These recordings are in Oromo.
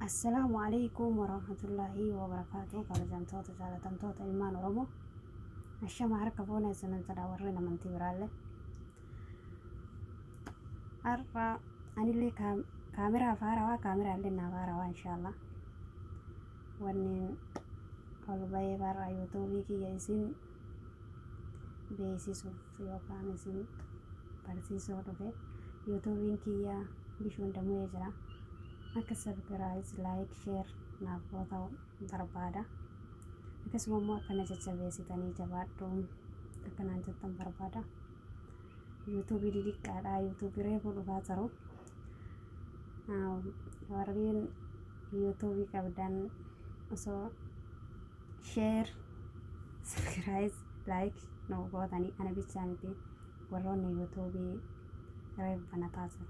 Assalaamu alaikum warahmatullaahi wabarakaatu. Kabajamtoota jaalatamtoota ilmaan Oromoo, ashama harka fuune isinan jedha. Warreen amantii biraallee, har'a anillee kaameraa faarawaa, kaameraa illee naaf haarawaa. Inshaallah wanneen ol bahee har'a yuutuubii kiyya isin beeksisuuf yookaan isin barsiisuu dhufe. Yuutuubiin kiyya bishuun damu'ee jira. Akka subscribe, like, share naaf goota'u barbaada. Akkasuma immoo akkana jajjabeessitanii jabaadhu akkanaan jettan barbaada. Yuutuubii didiqqaadha, yuutuubii reefuu dhufaa jiru. Warreen yuutuubii qabdan osoo share, subscribe, like nu gootanii, ana bichaa miti, warroonni yuutuubii reef banataa jiru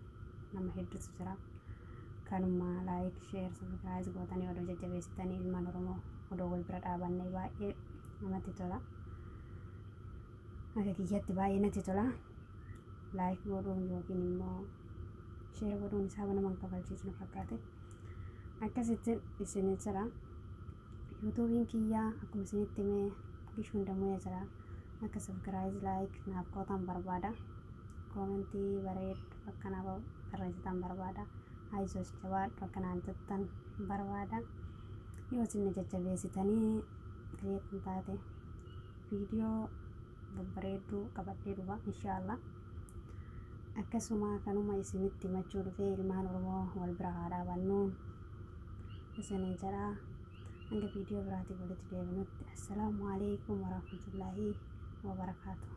nama hedduutu jira. Kanuma like, share, subscribe gootanii odoo jajjabeessitanii, ilmaan Oromoo odoo wal bira dhaabannee baay'ee namatti tola. Akka kiyyatti baay'ee natti tola. Like godhuun yookiin immoo share godhuun isaa nama hin kafalchiisu na fakkaate. Akkasitti isin jira. Yuutuubiin kiyyaa akkuma isinitti himee bishuun damu'ee jira. Akka subscribe, like naaf gootan barbaada. Koomentii bareeddu akka naaf barreessitan barbaada. Ayizoos, jabaadhu akkanaan jettan barbaada. Yoo isin na jajjabeessitanii kayyattan taate, viidiyoo babbareedduu qabadhee dhufa inshaallah. Akkasuma kanuma isinitti himachuu dhufee, ilmaan Oromoo wal bira haa dhaabannu isiniin jedha. Hanga viidiyoo biraatiin walitti deebinutti, assalaamu alaikum warahmatullaahi wabarakaatu.